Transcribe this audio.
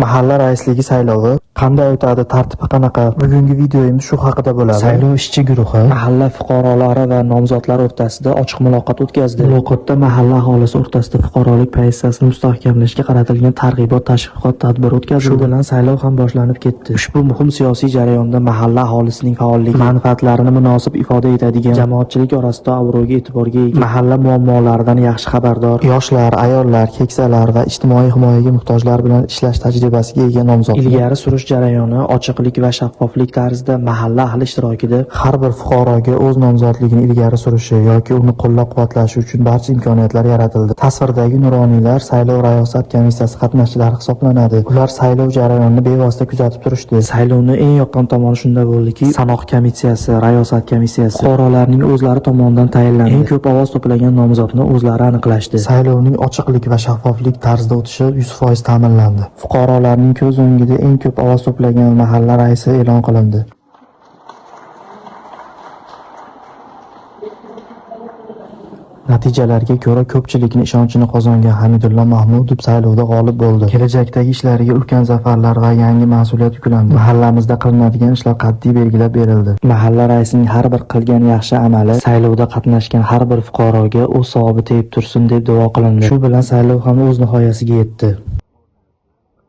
Mahalla raisligi saylovi qanday o'tadi, tartibi qanaqa? Bugungi videomiz shu haqida bo'ladi. Saylov ishchi guruhi mahalla fuqarolari va nomzodlar o'rtasida ochiq muloqot o'tkazdi. Muloqotda mahalla aholisi o'rtasida fuqarolik pozitsiyasini mustahkamlashga qaratilgan targ'ibot tashviqot tadbiri o'tkazildi. Shu bilan saylov ham boshlanib ketdi. Ushbu muhim siyosiy jarayonda mahalla aholisining faolligi, manfaatlarini munosib ifoda etadigan, jamoatchilik orasida obro'ga e'tiborga ega, mahalla muammolaridan yaxshi xabardor yoshlar, ayollar, keksalar va ijtimoiy himoyaga muhtojlar bilan ishlash tajribasiga ega nomzod ilgari surish jarayoni ochiqlik va shaffoflik tarzida mahalla ahli ishtirokida har bir fuqaroga o'z nomzodligini ilgari surishi yoki uni qo'llab-quvvatlashi uchun barcha imkoniyatlar yaratildi. Tasvirdagi nuroniylar saylov rayosat komissiyasi qatnashchilari hisoblanadi. Ular saylov jarayonini bevosita kuzatib turishdi. Saylovni eng yoqqan tomoni shunda bo'ldiki, sanoq komissiyasi, rayosat komissiyasi fuqarolarning o'zlari tomonidan tayinlandi. Eng ko'p ovoz to'plagan nomzodni o'zlari aniqlashdi. Saylovning ochiqlik va shaffoflik tarzida o'tishi 100% ta'minlandi. Fuqarolarning ko'z o'ngida eng ko'p ovoz to'plagan mahalla raisi e'lon qilindi. Natijalarga ko'ra ko'pchilikning ishonchini qozongan Hamidulla Mahmudov saylovda g'olib bo'ldi. Kelajakdagi ishlariga ulkan zafarlar va yangi mas'uliyat yuklandi. Mahallamizda qilinadigan ishlar qat'iy belgilab berildi. Mahalla raisining har bir qilgan yaxshi amali saylovda qatnashgan har bir fuqaroga o'z savobi tegib tursin deb duo qilindi. Shu bilan saylov ham o'z nihoyasiga yetdi.